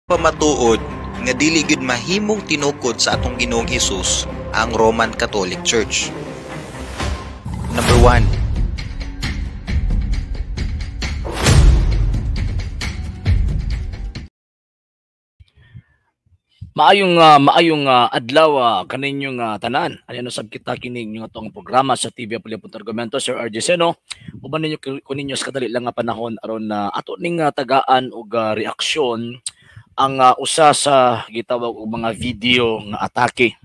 Pamatuod nga dili gyud mahimong tinukod sa atong Ginoong Hesus ang Roman Catholic Church. Number 1. Maayong adlaw kaninyong tanan. Ano sab kita kining inyong atong programa sa TV Apollo Argumento, Sir RJ Seno. Uban ninyo kuninyo sa kadali lang nga panahon aron ato ning tagaan og reaksyon ang usa sa gitawag og mga video nga atake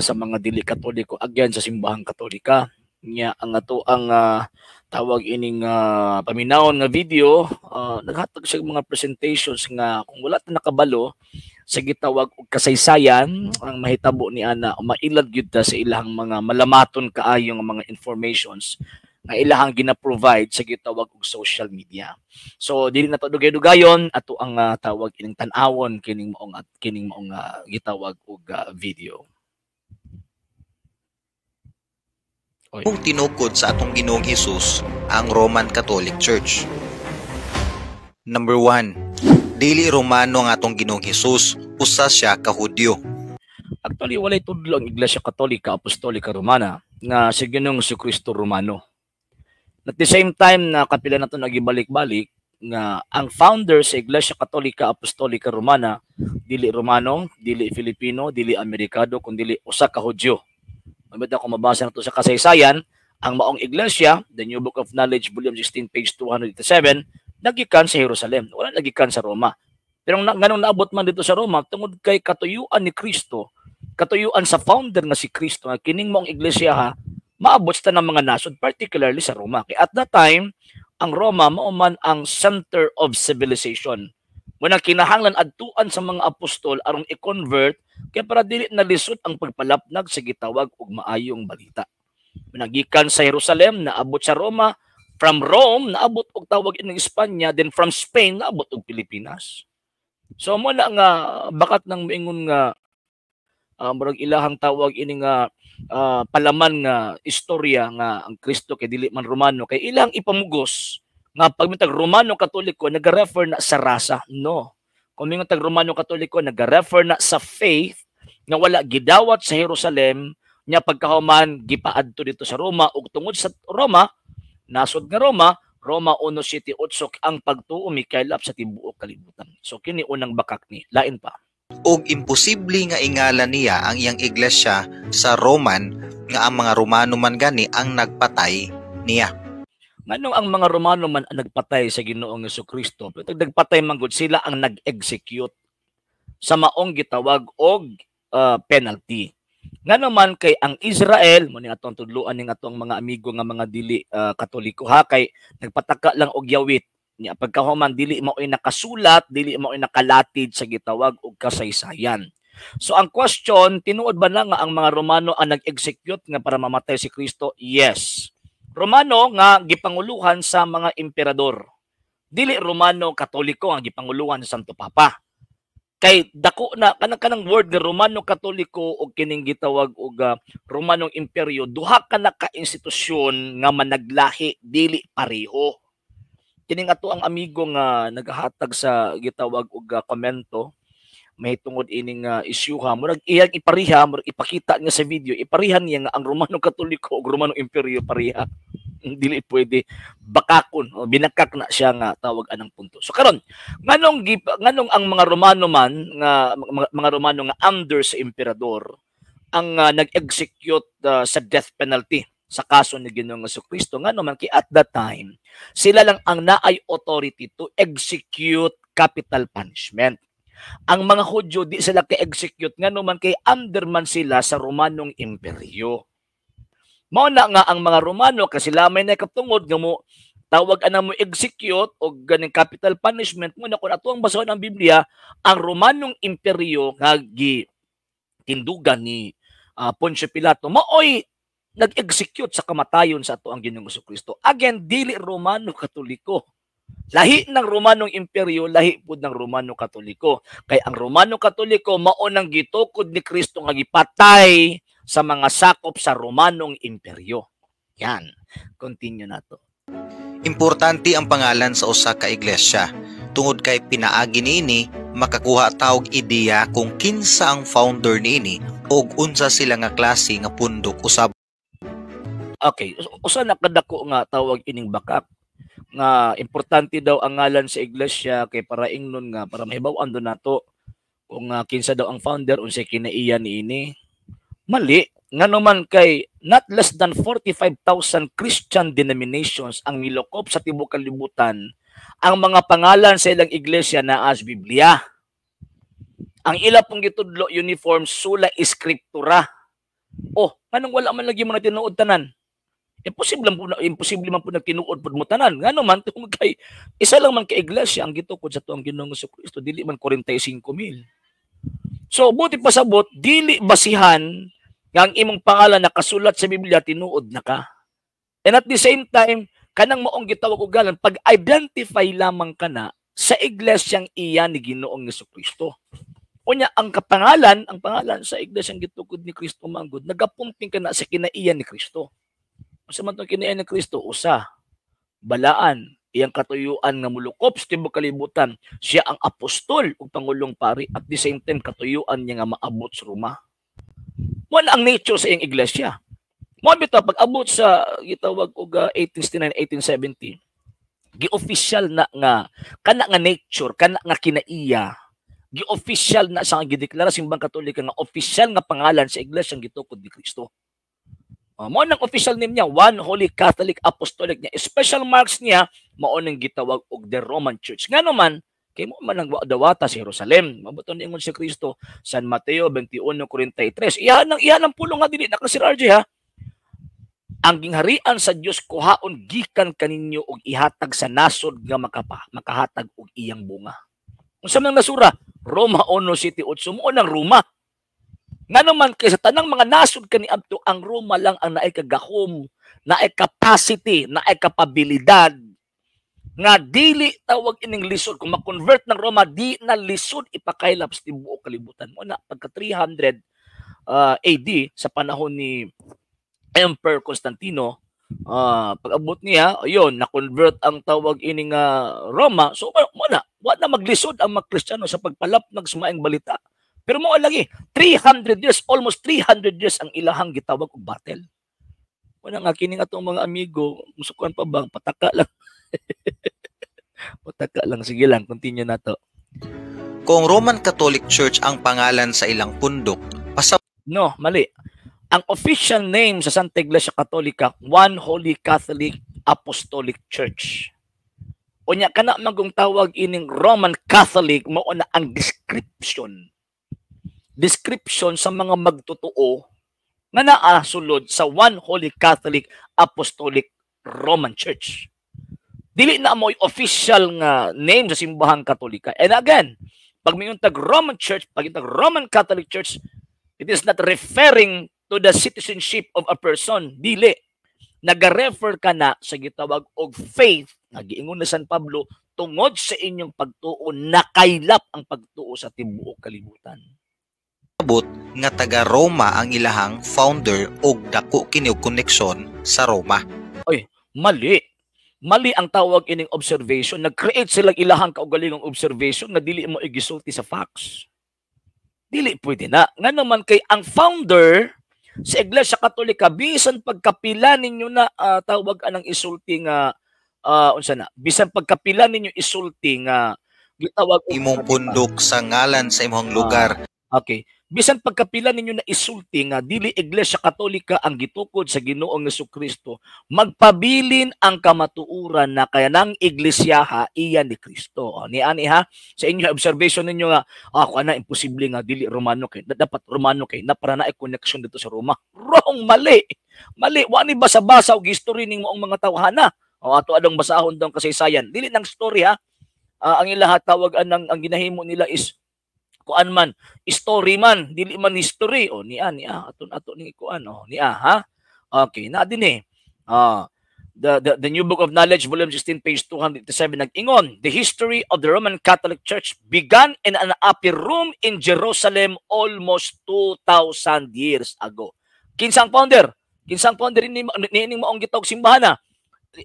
sa mga dili Katoliko again sa simbahang Katolika. Nya ang ato ang tawag ining paminawon nga video, naghatag siya mga presentations nga kung wala ta nakabalo sa gitawag og kasaysayan ang mahitabo ni ana, mailad gyud ta sa ilahang mga malamaton kaayo nga mga informations nga ilahang gina-provide sa gitawag og social media. So dili na to dugay-dugayon, ato ang tawag ining tan-awon kining maong gitawag og video. Oy. Kung tinukod sa atong Ginoong Hesus ang Roman Catholic Church. Number 1. Dili Romano ang atong Ginoong Hesus, usa siya ka Hudyo. Actually, walay tudlo ang Iglesia Katolika Apostolika Romana nga si Ginoong Kristo Romano. At the same time na kapila na ito nagibalik-balik nga ang founder sa Iglesia Katolika Apostolika Romana dili Romano, dili Filipino, dili Amerikado, kundi usa ka Hudyo. Mabita kung mabasa na ito sa kasaysayan, ang maong iglesia, the New Book of Knowledge, Volume 16, page 287, nagikan sa Jerusalem. Wala nagikan sa Roma. Pero nganong naabot man dito sa Roma, tungod kay katuyuan ni Kristo, katuyuan sa founder nga si Kristo, nga kining maong iglesia ha, maabot sa tanang mga nasod, particularly sa Roma. Kaya at that time, ang Roma mao man ang center of civilization. Muna kinahanglan adtuan sa mga apostol aron i-convert kay para dili na lisod ang pagpalapnag sa gitawag og maayong balita. Nagikan sa Jerusalem, naabot sa Roma, from Rome naabot og tawag ining Espanya, then from Spain naabot og Pilipinas. So mo na nga bakat nang moingon nga murag ilahang tawag ini nga palaman nga istorya nga ang Kristo kay dili man Romano, kay ilang ipamugos nga pag mitag Romano Katoliko nag-refer na sa rasa. No. Kung mitag Romano Katoliko nag-refer na sa faith nga wala gidawat sa Jerusalem nya pagkahuman gipaadto dito sa Roma ug tungod sa Roma, nasod nga Roma, Roma 1:7-8 ang pagtuo mikaylap sa tibuok kalibutan. So kini unang bakak ni lain pa. Og imposible nga ingala niya ang iyang iglesia sa Roman nga ang mga Romano man gani ang nagpatay niya. Nganong ang mga Romano man ang nagpatay sa Ginoong Jesucristo? Pero nagpatay man gud sila ang nag-execute sa maong gitawag og penalty. Ngano man kay ang Israel, mo ni atong tudloan ning atong mga amigo nga mga dili Katoliko ha, kay nagpataka lang og yawit. Nya pagkahuman dili mao'y nakasulat, dili mao'y nakalatid sa gitawag og kasaysayan. So ang question, tinuod ba na nga ang mga Romano ang nag-execute nga para mamatay si Kristo? Yes. Romano nga gipanguluhan sa mga emperador. Dili Romano Katoliko ang gipanguluhan sa Santo Papa. Kay dako na kanang word nga Romano Katoliko og kining gitawag og Romanong Imperyo, duha ka na ka institusyon nga managlahi, dili pareho. Kining ato ang amigo nga naghatag sa gitawag og komento may tungod ining isyuha, murag iyang ipariha, murag ipakita niya sa video, iparihan niya nga ang Romano Katoliko ug Romanong Imperyo pareha. Dili pwede, bakakon o binakak na siya nga tawag anang punto. So karon, nganong ang mga Romano man nga mga Romano nga under sa emperador ang nag-execute sa death penalty sa kaso ni Ginoong Jesucristo? Ngano man kay at that time sila lang ang naay authority to execute capital punishment. Ang mga Hudyo di sila ka-execute, ngano man kay under man sila sa Romanong Imperyo. Mao na nga ang mga Romano kasi sila may nakatungod nga mo tawag ana mo execute og ganing capital punishment. Mo na kung ato ang basahon ang Biblia, ang Romanong Imperyo nga gitindugan ni Poncio Pilato maoy nag-execute sa kamatayon sa ato ang Ginoong Jesucristo. Again, dili Romano Katoliko. Lahi ng Romanong Imperyo, lahi pud ng Romano Katoliko. Kay ang Romano Katoliko mao nang gitukod ni Kristo nga gipatay sa mga sakop sa Romanong Imperyo. Yan. Continue na to. Importante ang pangalan sa usa ka iglesia. Tungod kay pinaagi niini makakuha ta og ideya kung kinsa ang founder niini ug unsa sila nga klase nga pundok usab. Okay, usa na kadako nga tawag ining bakak nga importante daw ang ngalan sa iglesia kay para ingnon nga para mahibaw-an do nato kung kinsa daw ang founder, unsay kinaiya niini. Mali, ngano man kay not less than 45,000 Christian denominations ang nilokop sa tibuok kalibutan. Ang mga pangalan sa ilang iglesia naa sa Biblia. Ang ila pong gitudlo uniform, sola scriptura. Oh, nganong wala man lagi mo na tinuod tanan? Imposible man po na, imposible man po na tinuod pud mo tanan. Ngano man tungod kay isa lang man ka iglesia ang gitukod sa tuang Ginoong Kristo, dili man 45,000. So buti pasabot, dili basihan nga ang imong pangalan nakasulat sa Biblia, tinuod na ka. And at the same time, kanang maong gitawag og ngalan, pag-identify lamang kana sa iglesyang iya ni Ginoong Kristo. Unya ang kapangalan, ang pangalan sa iglesyang gitukod ni Kristo manggod, nagapumping kana sa kinaiya ni Kristo. Unsa man tong kinaiya ni Kristo? Usa, balaan, iyang katuyuan nga mulukop sa tibuok kalibutan. Siya ang apostol ug pangulong pari, at the same time katuyuan niya nga maabot sa Roma. Mo na ang nature sa iyang iglesia. Mo bitaw pag abot sa gitawag og 1869, 1870, gi-official na nga kana nga nature, kana nga kinaiya, gi-official na sa gideklara Simbang Katolika nga official nga pangalan sa iglesia ang gitukod ni Kristo. Mo nang official name niya, One Holy Catholic Apostolic niya. Special marks niya mao nang gitawag og the Roman Church. Ngano man kay mo man ang dawata sa Jerusalem. Mabuto ni ingon si Kristo, San Mateo 21:43. Iyan ang pulong nga dili na ka, Sir RJ, ha. Ang gingharian sa Dios kuhaon gikan kaninyo og ihatag sa nasod nga makahatag og iyang bunga. Unsa man nasura? Roma 1:7-8, mo nang Roma. Ngano man kay sa tanang mga nasod kaniadto, ang Roma lang ang naay kagahom, naay capacity, naay kapabilidad nga dili tawag ining lisod. Kung ma-convert ng Roma, di na lisod ipakaylap sa tibuok kalibutan. Mo na pagka 300 AD sa panahon ni Emperor Constantino, pag-abot niya, ayun, na-convert ang tawag ining Roma. So mo na, wa na maglisod ang mga Kristiyano sa pagpalapnag sa maayong balita. Pero mo lagi 300 years, almost 300 years ang ilahang gitawag og battle. Wala nga kini nga atong mga amigo, musukuan pa bang pataka lang. Pataka lang, sige lang, continue na to. Kung Roman Catholic Church ang pangalan sa ilang pundok, pasabot No, mali. Ang official name sa Santa Iglesia Katolika, One Holy Catholic Apostolic Church. Unya kana magong tawag ining Roman Catholic, mao na ang description. Description sa mga magtotoo nga naa sulod sa One Holy Catholic Apostolic Roman Church. Dili na mo official nga name sa Simbahang Katolika. And again, pag mingon tag Roman Church, pag tag Roman Catholic Church, it is not referring to the citizenship of a person. Dili. Naga-refer ka na sa gitawag og faith nga giingon ni San Pablo, tungod sa inyong pagtuo nakaylap ang pagtuo sa tibuok kalibutan. Nga taga Roma ang ilahang founder og dako kini og koneksyon sa Roma. Oy, mali. Mali ang tawag ining observation. Nag-create sila ilahang kaugalingong observation nga dili mo igisulti sa facts. Dili pwede na. Nga naman kay ang founder sa Iglesia Katolika, bisan pagkapila ninyo na tawag anang isulti nga unsa na, bisan pagkapila ninyo isulti nga gitawag imong pundok sa ngalan sa imong lugar. Okay. Bisan pagkapila ninyo na isulti nga dili Iglesia Katolika ang gitukod sa Ginoong Kristo, magpabilin ang kamatuoran na kaya ng iglesia iya ni Kristo. O, ni ani ha, sa inyo observation ninyo nga ako ana imposible nga dili Romano kay dapat Romano kay na para na connection dito sa Roma. Wrong, mali. Mali, wa ni basa-basa og history ning moong mga tawhana. O ato adong basahon daw kasaysayan. Dili nang story ha. Ang ilaha tawag anang ang ginahimo nila is kuan man, story man, dili man history. O niya niya aton ato ni kuan, o niya ha. Okay, na din eh. The New Book of Knowledge, volume 16, page 287, nag-ingon, "The history of the Roman Catholic Church began in an upper room in Jerusalem almost 2,000 years ago." Kinsang founder? Kinsang founder ni maong gitawag simbahan na?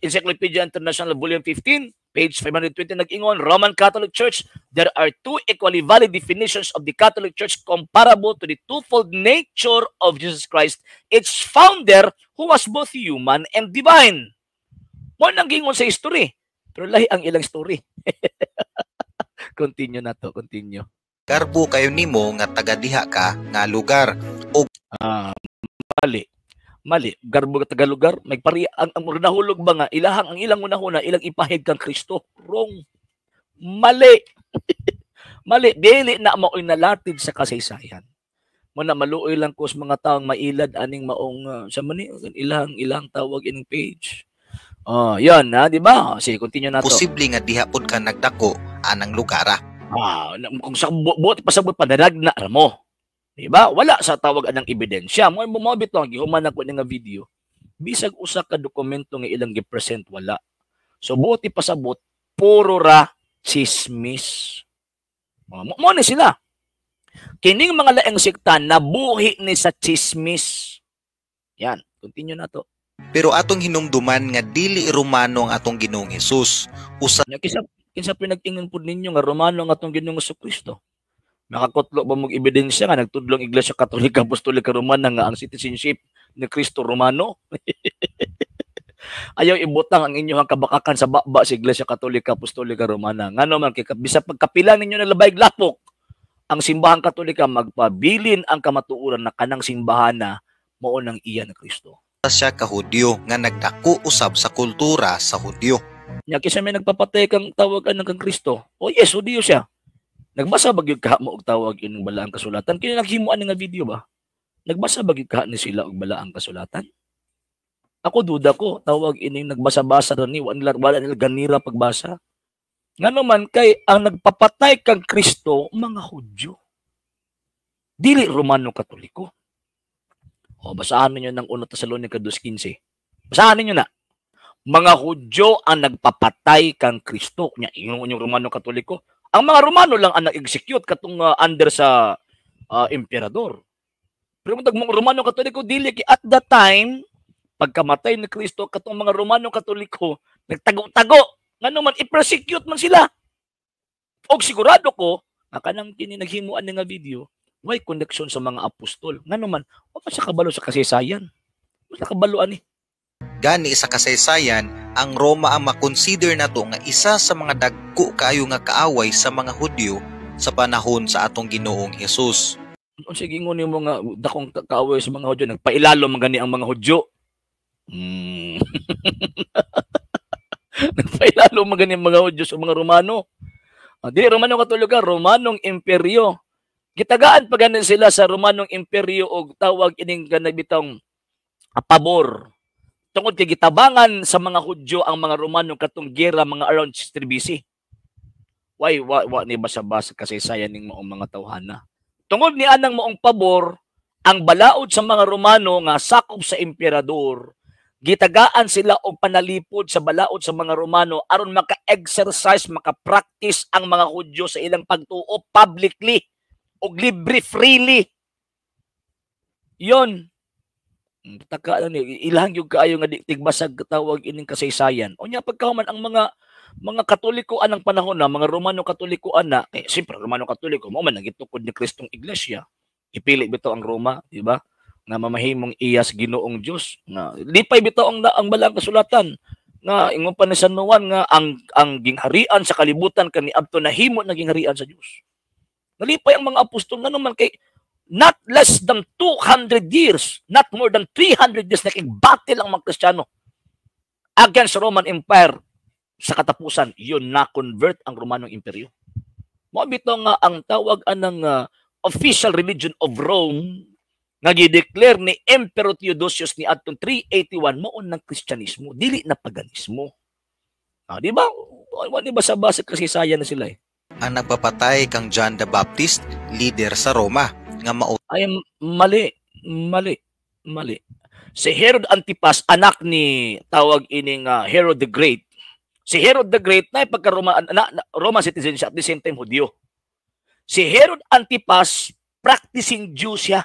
Encyclopedia International Volume 15, page 520, nag-ingon, Roman Catholic Church, there are two equally valid definitions of the Catholic Church comparable to the twofold nature of Jesus Christ, its founder, who was both human and divine. Mao nang giingon sa history. Pero lahi ang ilang story. Continue na to, continue. Garbo kayo nimo nga taga diha ka nga lugar. Ah, mali. Mali. Garbo ka taga-lugar, may pari ang nahulog ba nga ilahang ang ilang unahuna ilang ipahid kang Kristo. Wrong. Mali. Mali. Dili na mao'y nalatid sa kasaysayan. Mo na maluoy lang ko sa mga taong mailad aning maong sa mani ilang ilang tawag ining page. Oh, yan na, di ba? Sige, continue na to. Posible nga diha pud ka nagdako anang lugara. Ah, kung sa buot pasabot panaragna ra mo. Di ba? Wala sa tawag anang ebidensya. Mo mo bitaw gihuman ako ni nga video. Bisag usa ka dokumento nga ilang gi-present, wala. So buot ipasabot, puro ra chismis. Oh, mo ni sila. Kining mga laing sekta nabuhi ni sa chismis. Yan, continue na to. Pero atong hinumduman nga dili Romano ang atong Ginoong Hesus. Usa Nya kinsa pinag-ingon pud ninyo nga Romano ang atong Ginoong Kristo? Makakutlo ba mong ebidensya nga nagtudlong Iglesia Katolika Apostolika Romana nga ang citizenship ni Kristo Romano? Ayaw ibutang ang inyong kabakakan sa baba sa Iglesia Katolika Apostolika Romana. Ngano man kay bisa pagkapila ninyo na labay lapok ang simbahang Katolika, magpabilin ang kamatuoran na kanang simbahan na mao nang iya ni Kristo. Siya ka Hudyo nga nagdako usab sa kultura sa Hudyo. Nya kinsa may nagpapatay kang tawag anang kang Kristo? Oh yes, Hudyo siya. Nagbasa ba gyud ka mo og tawag ining balaang kasulatan? Kini naghimo ani nga video ba? Nagbasa ba gyud ka ni sila og balaang kasulatan? Ako duda ko, tawag ining nagbasa-basa ra ni, wala nila ganira pagbasa. Ngano man kay ang nagpapatay kang Kristo mga Hudyo. Dili Romano Katoliko. O basahan ninyo ng 1 Tesalonica 2:15. Basahan ninyo na. Mga Hudyo ang nagpapatay kang Kristo. Nya ingon yung Romano Katoliko. Ang mga Romano lang ang nag-execute katong under sa emperador. Pero kung mga Romano Katoliko, dili kay at that time pagkamatay ni Kristo, katong mga Romano Katoliko nagtago-tago, ngano man i-persecute man sila. Og sigurado ko nga kanang kini naghimuan ni nga video way connection sa mga apostol. Ngano man wa man siya kabalo sa kasaysayan. Wa kabalo ani. Gani sa kasaysayan, ang Roma ang makonsider nato nga isa sa mga dagko kaayo nga kaaway sa mga Hudyo sa panahon sa atong Ginoong Hesus. Unsa gingon nimo nga dakong kaaway sa mga Hudyo, nagpailalo man gani ang mga Hudyo? Nagpailalo man gani ang mga Hudyo sa mga Romano. Ah, dili Romano Katolika, Romanong Imperyo. Gitagaan pa gani sila sa Romanong Imperyo og tawag ining kanabitong pabor. Tungod kay gitabangan sa mga Hudyo ang mga Romano katong gera mga around 63 BC. Why wa ni basa-basa kasaysayan ning maong mga tawhana. Tungod ni anang maong pabor, ang balaod sa mga Romano nga sakop sa emperador, gitagaan sila og panalipod sa balaod sa mga Romano aron maka-exercise, maka-practice ang mga Hudyo sa ilang pagtuo publicly og libre, freely. Yon. Taka lang ni ilang gyud kaayo nga di tigbasag tawag ining kasaysayan. Unya pagkahuman ang mga Katoliko anang panahon na, mga Romano Katoliko ana, eh siyempre Romano Katoliko mao man ang gitukod ni Kristong Iglesia. Ipili bitaw ang Roma, di ba? Nga mamahimong iya sa Ginoong Dios. Nga lipay bitaw ang balaang kasulatan nga ingon pa ni San Juan nga ang gingharian sa kalibutan kaniadto nahimo na gingharian sa Dios. Nalipay ang mga apostol, ngano man kay not less than 200 years, not more than 300 years nakig-battle ang mga Kristiyano against Roman Empire. Sa katapusan, yun na-convert ang Romanong Imperyo. Mao bitaw nga ang tawag anang official religion of Rome nga gi-declare ni Emperor Theodosius ni adtong 381 mao ng Kristyanismo, dili na paganismo. Ah, di ba? Wa ni basa-basa, kasaysayan na sila eh. Ang nagpapatay kang John the Baptist, leader sa Roma, nga mao Ay, mali, mali, mali. Si Herod Antipas, anak ni tawag ining Herod the Great. Si Herod the Great na pagka Roma, Roman citizen siya, at the same time Hudyo. Si Herod Antipas, practicing Jew siya.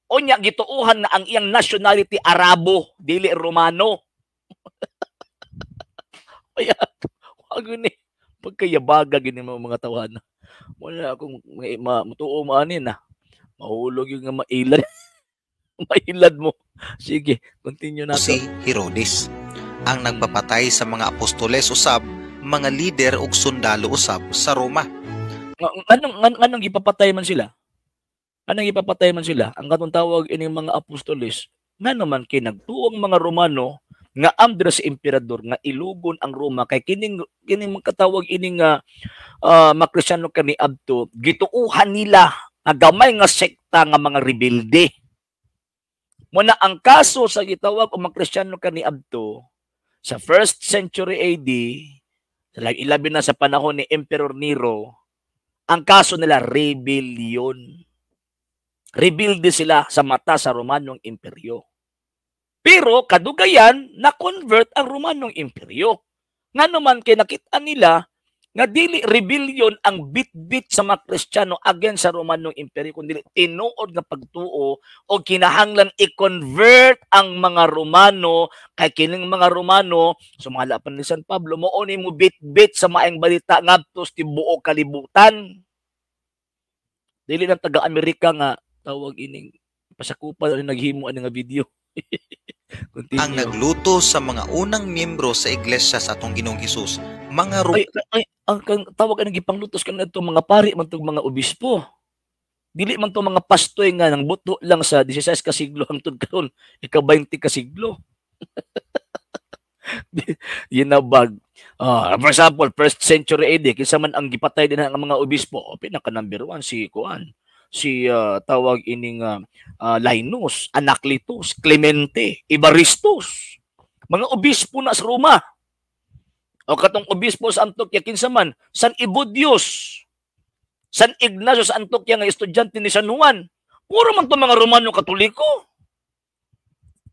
Unya gituohan na ang iyang nationality Arabo, dili Romano. Kaya wag ni pagkayabaga gini mga tawhana. Wala akong ma mutuo maani na. Mahulog yung nga mailad. Mailad mo. Sige, continue nato. Si Herodes. Ang nagpapatay sa mga apostoles usab, mga lider ug sundalo usab sa Roma. Nganong gipapatay man sila? Anong ipapatay man sila? Ang katong tawag ining mga apostoles, ngano man kay nagtuo ang mga Romano nga under sa emperador nga ilugon ang Roma kay kining kining makatawag ining mga Kristiyano kaniadto gituuhan nila nga gamay nga sekta nga mga rebelde. Muna ang kaso sa gitawag og mga Kristiyano kaniadto sa first century AD, sa ilabi na sa panahon ni Emperor Nero, ang kaso nila rebellion. Rebelde sila sa mata sa Romanong Imperyo. Pero kadugayan na-convert ang Romanong Imperyo. Ngano man kay nakita nila nga dili rebellion ang bit-bit sa mga Kristiyano against sa Romanong Imperyo, kundi tinuod nga pagtuo o kinahanglan i-convert ang mga Romano kay kining mga Romano, sumala pa ni San Pablo, mao ni mo bit-bit sa maayong balita ngadto sa tibuok kalibutan. Dili lang taga-Amerika nga tawag ining pasakupan ani naghimo ani nga video. Continue. Ang nagluto sa mga unang miyembro sa iglesia sa atong Ginoong Hesus, mga Ay, ay, ang kang tawag ani gipanglutos kanadto mga pari man tong mga obispo. Dili man to mga pastoy nga nang buto lang sa 16 ka siglo hangtod karon ika-20 ka siglo. Yinabag. For example, first century AD, kinsa man ang gipatay din ang mga obispo? O, pinaka number 1 si kuan, si tawag ining Linus, Anacletus, Clemente, Evaristus. Mga obispo na sa Roma. O katong obispo sa Antioquia, kinsa man? San Evodius. San Ignacio sa Antioquia nga estudyante ni San Juan. Puro man to mga Romano Katoliko.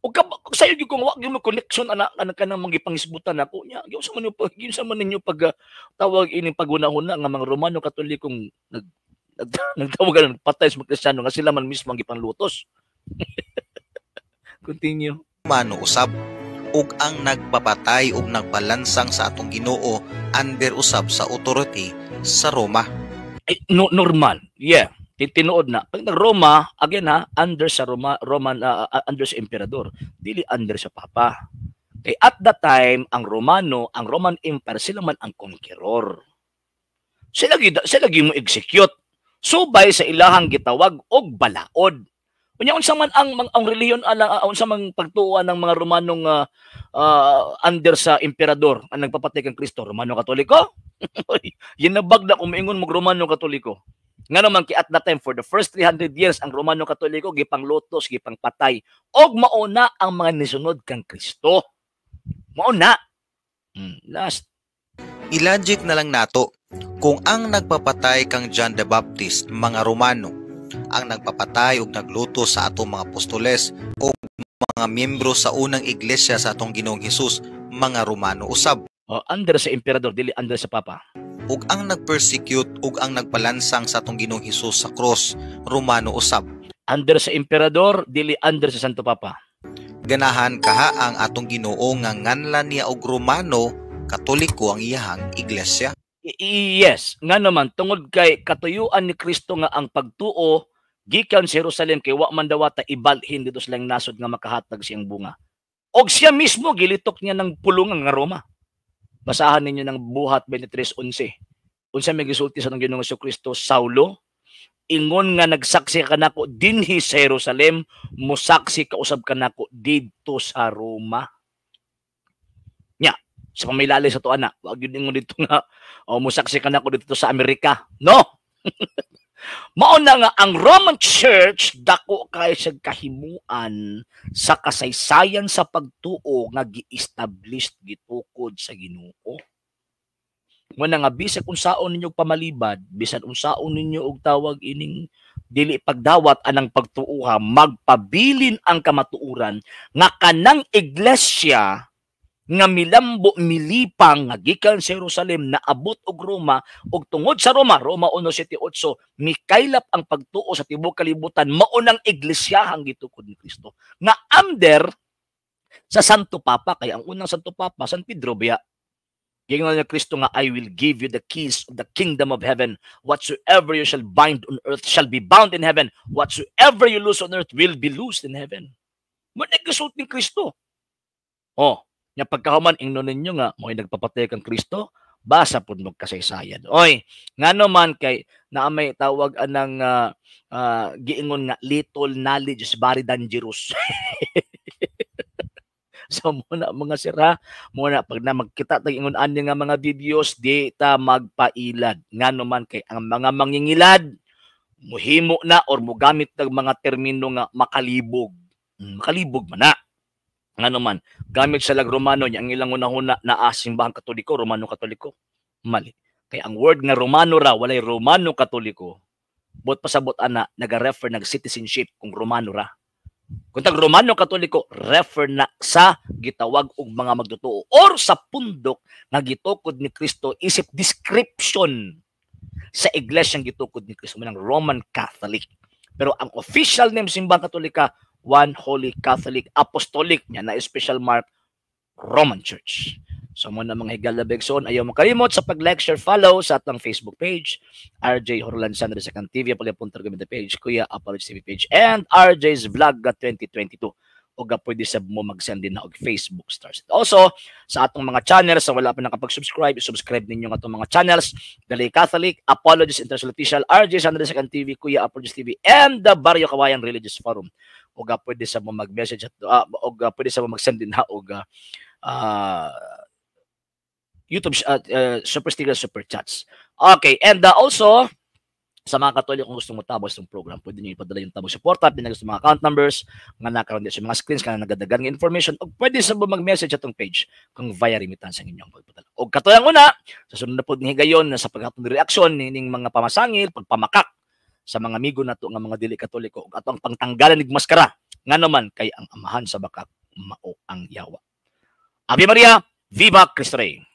O ka sayo gyud kung wa gyud mo connection ana ana kanang mga gipangisbutan nako nya. Giunsa man ninyo pag tawag ining paghunahuna nga mga Romano Katolikong nag nag nagtawag nagpatay sa mga Kristiyano nga sila man mismo ang gipanglutos? Continue. Romano usab ug ang nagpapatay ug nagpalansang sa atong Ginoo under usab sa authority sa Roma. Ay, no, normal. Yeah. Tinuod na. Pag nag Roma, again ha, under sa Roma, Roman under sa emperador, dili under sa papa. Kay at that time, ang Romano, ang Roman Empire, sila man ang conqueror. Sila gyud mo execute. Subay sa ilahang gitawag og balaod. Unya unsa man ang relihiyon ala, unsa man pagtuo ng mga Romanong under sa emperador ang nagpapatay kang Kristo, Romano Katoliko? Yinabag na kung moingon mo Romano Katoliko. Nga naman kay at that time, for the first 300 years, ang Romano Katoliko gipanglutos, gipangpatay og mauna ang mga nisunod kang Kristo. Mauna. Last. I-logic na lang nato kung ang nagpapatay kang John the Baptist mga Romano, ang nagpapatay ug nagluto sa atong mga apostoles o mga miyembro sa unang iglesia sa atong Ginoong Hesus mga Romano usab. Oh, under sa emperador, dili under sa papa. Ug ang nagpersecute ug ang nagpalansang sa atong Ginoong Hesus sa cross, Romano usab. Under sa emperador, dili under sa Santo Papa. Ganahan kaha ang atong Ginoo nga nganlan niya og Romano Katoliko ang iyahang iglesia? Yes, nga naman tungod kay katuyuan ni Kristo nga ang pagtuo gikan sa Jerusalem kay wa man dawata ibalhin dito sa laing nasod nga makahatag siyang bunga. Og siya mismo gilitok niya ng pulungan nga Roma. Basahan ninyo ng Buhat 23:11. Unsa may gisulti sa Ginoong Kristo? "Saulo, ingon nga nagsaksi ka nako dinhi sa Jerusalem, musaksi ka usab kanako didto sa Roma." Nya, sa pamilali sa to ana, wag yun ingon dito nga oh, musaksi ka nako dito sa Amerika. No. Mao na nga ang Roman Church dako kay sa kahimuan sa kasaysayan sa pagtuo nga gi-establish gitukod sa Ginoo. Mao na nga bisag unsaon ninyo pamalibad, bisan unsaon ninyo og tawag ining dili pagdawat anang pagtuoha, magpabilin ang kamatuoran nga kanang iglesia nga milambo milipang nga gikan sa Jerusalem naabot og Roma ug tungod sa Roma, Roma 1:7-8, mikaylap ang pagtuo sa tibuok kalibutan, mao nang iglesiyahang gitukod ni Kristo nga under sa Santo Papa, kay ang unang Santo Papa, San Pedro biya. Giingon ni Kristo nga, "I will give you the keys of the kingdom of heaven. Whatsoever you shall bind on earth shall be bound in heaven. Whatsoever you loose on earth will be loosed in heaven." Mao ni gisulti ni Kristo. Oh, nya pagkahuman ingnon ninyo nga mo'y nagpapatay kang Kristo, basa pud mo kasaysayan. Oy, ngano man kay naa may tawag anang giingon nga little knowledge is very dangerous. So muna, mga sira, muna pag na magkita tag ingon ani nga mga videos, di ta magpailad. Ngano man kay ang mga mangingilad muhimo na or mugamit ng mga termino nga makalibog. Makalibog man na. Ngano man gamit sa lag Romano niya ang ilang unahuna na Simbahang Katoliko, Romano Katoliko. Mali. Kay ang word nga Romano ra, walay Romano Katoliko. Bot pasabot ana, naga-refer nag citizenship kung Romano ra. Kung tag Romano Katoliko, refer na sa gitawag og mga magtotoo or sa pundok nga gitukod ni Kristo isip description sa iglesyang gitukod ni Kristo ng Roman Catholic. Pero ang official name Simbahang Katolika, One Holy Catholic Apostolic niya na special mark Roman Church. So mo na, mga higala begson, ayaw makalimot sa pag-like, share, follow sa atong Facebook page, RJ Horlan Sandra Second TV, puntar gamit page, Kuya Apology TV page, and RJ's Vlog 2022. O pwede sab mo mag-send din na og Facebook stars. Also, sa atong mga channels, sa wala pa nakapag-subscribe, subscribe ninyo ang atong mga channels, Dali Catholic, Apologies International Official, RJ Sandra Second TV, Kuya Apologies TV, and the Barrio Kawayan Religious Forum. O pwede sa mo mag-message at og pwede sa mo mag-send din na og YouTube super sticker, super chats. Okay, and also sa mga Katoliko kung gusto mo tabos ng program, pwede niyo ipadala yung tabos suporta, pinag sa mga account numbers nga nakaroon sa mga screens kana nagadagan ng information o pwede sa mo mag-message atong page kung via remittance ang inyong pagpadala. O katulang una, sa sunod na pod ni higayon na sa paghatod reaksyon nining mga pamasangil, pagpamakak sa mga amigo nato nga mga dili Katoliko ug atong pangtanggalan nig maskara, ngano man kay ang amahan sa bakak mao ang yawa. Ave Maria, Viva Cristo Rey!